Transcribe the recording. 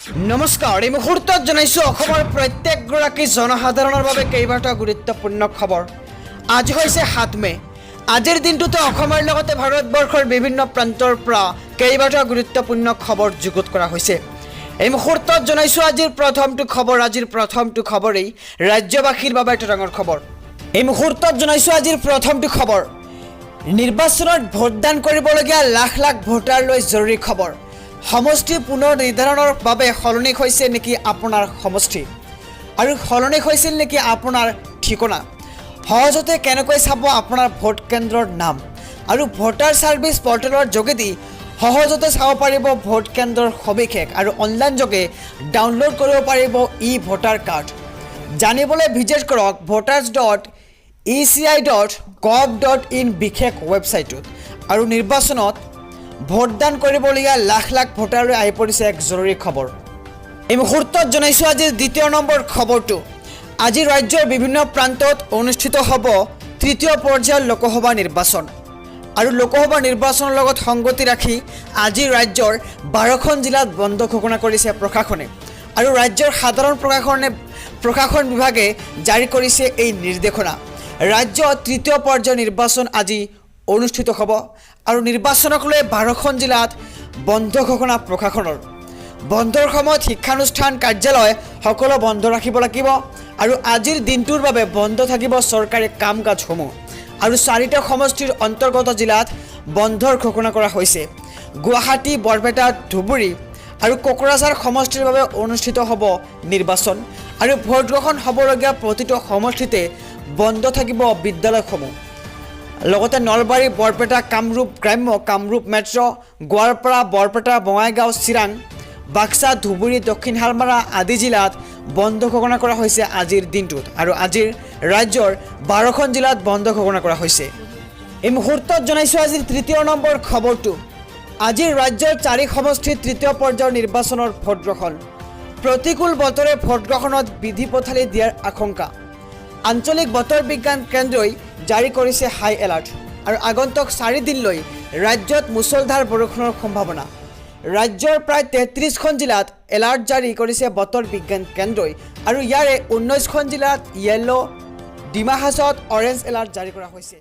নমস্কাৰ, এই মুহূৰ্তত জনাইছোঁ অসমৰ প্ৰত্যেকগৰাকী জনসাধাৰণৰ বাবে কেইবাটাও গুৰুত্বপূৰ্ণ খবৰ। আজি হৈছে 7 মে'। আজিৰ দিনটোতে অসমৰ লগতে ভাৰতবৰ্ষৰ বিভিন্ন প্ৰান্তৰ পৰা কেইবাটাও গুৰুত্বপূৰ্ণ খবৰ যুগুত কৰা হৈছে। এই মুহূৰ্তত জনাইছোঁ আজিৰ প্ৰথমটো খবৰ। আজিৰ প্ৰথমটো খবৰেই ৰাজ্যবাসীৰ বাবে এটা ডাঙৰ খবৰ। এই মুহূৰ্তত জনাইছোঁ আজিৰ প্ৰথমটো খবৰ। নিৰ্বাচনত ভোটদান কৰিবলগীয়া লাখ লাখ ভোটাৰলৈ জৰুৰী খবৰ। সমষ্টি পুনৰ নিৰ্ধাৰণৰ বাবে সলনি হৈছে নেকি আপোনাৰ সমষ্টি আৰু সলনি হৈছিল নেকি আপোনাৰ ঠিকনা? সহজতে কেনেকৈ চাব আপোনাৰ ভোট কেন্দ্ৰৰ নাম? আৰু ভোটাৰ ছাৰ্ভিচ পৰ্টেলৰ যোগেদি সহজতে চাব পাৰিব ভোট কেন্দ্ৰৰ সবিশেষ আৰু অনলাইন যোগে ডাউনলোড কৰিব পাৰিব ই ভোটাৰ কাৰ্ড। জানিবলৈ ভিজিট কৰক voters.eci.gov.in বিশেষ ৱেবছাইটটোত। আৰু নিৰ্বাচনত ভোটদান কৰিবলগীয়া লাখ লাখ ভোটাৰলৈ আহি পৰিছে এক জৰুৰী খবৰ। এই মুহূৰ্তত জনাইছোঁ আজিৰ দ্বিতীয় নম্বৰ খবৰটো। আজি ৰাজ্যৰ বিভিন্ন প্ৰান্তত অনুষ্ঠিত হ'ব তৃতীয় পৰ্যায়ৰ লোকসভা নিৰ্বাচন। আৰু লোকসভা নিৰ্বাচনৰ লগত সংগতি ৰাখি আজি ৰাজ্যৰ 12খন জিলাত বন্ধ ঘোষণা কৰিছে প্ৰশাসনে। আৰু ৰাজ্যৰ সাধাৰণ প্ৰশাসন বিভাগে জাৰি কৰিছে এই নিৰ্দেশনা। ৰাজ্যত তৃতীয় পৰ্যায়ৰ নিৰ্বাচন আজি অনুষ্ঠিত হ'ব আৰু নিৰ্বাচনক লৈ 12খন জিলাত বন্ধ ঘোষণা প্ৰশাসনৰ। বন্ধৰ সময়ত শিক্ষানুষ্ঠান, কাৰ্যালয় সকলো বন্ধ ৰাখিব লাগিব আৰু আজিৰ দিনটোৰ বাবে বন্ধ থাকিব চৰকাৰী কাম কাজসমূহ। আৰু চাৰিটা সমষ্টিৰ অন্তৰ্গত জিলাত বন্ধৰ ঘোষণা কৰা হৈছে। গুৱাহাটী, বৰপেটা, ধুবুৰী আৰু কোকৰাঝাৰ সমষ্টিৰ বাবে অনুষ্ঠিত হ'ব নিৰ্বাচন। আৰু ভোটগ্ৰহণ হ'বলগীয়া প্ৰতিটো সমষ্টিতে বন্ধ থাকিব বিদ্যালয়সমূহ। লগতে নলবাৰী, বৰপেটা, কামৰূপ গ্ৰাম্য, কামৰূপ মেট্ৰ', গোৱালপাৰা, বৰপেটা, বঙাইগাঁও, চিৰাং, বাক্সা, ধুবুৰী, দক্ষিণ শালমাৰা আদি জিলাত বন্ধ ঘোষণা কৰা হৈছে আজিৰ দিনটোত। আৰু আজিৰ ৰাজ্যৰ 12খন জিলাত বন্ধ ঘোষণা কৰা হৈছে। এই মুহূৰ্তত জনাইছোঁ আজিৰ তৃতীয় নম্বৰ খবৰটো। আজিৰ ৰাজ্যৰ চাৰি সমষ্টিৰ তৃতীয় পৰ্যায়ৰ নিৰ্বাচনৰ ভোটগ্ৰহণ। প্ৰতিকূল বতৰে ভোটগ্ৰহণত বিধি পথালি দিয়াৰ আশংকা। আঞ্চলিক বতৰ বিজ্ঞান কেন্দ্ৰই জাৰি কৰিছে হাই এলাৰ্ট। আৰু আগন্তুক 4 দিনলৈ ৰাজ্যত মুষলধাৰ বৰষুণৰ সম্ভাৱনা। ৰাজ্যৰ প্ৰায় 33খন জিলাত এলাৰ্ট জাৰি কৰিছে বতৰ বিজ্ঞান কেন্দ্ৰই। আৰু ইয়াৰে 19খন জিলাত য়েল্ল', ডিমা হাছাওত অৰেঞ্জ এলাৰ্ট জাৰি কৰা হৈছে।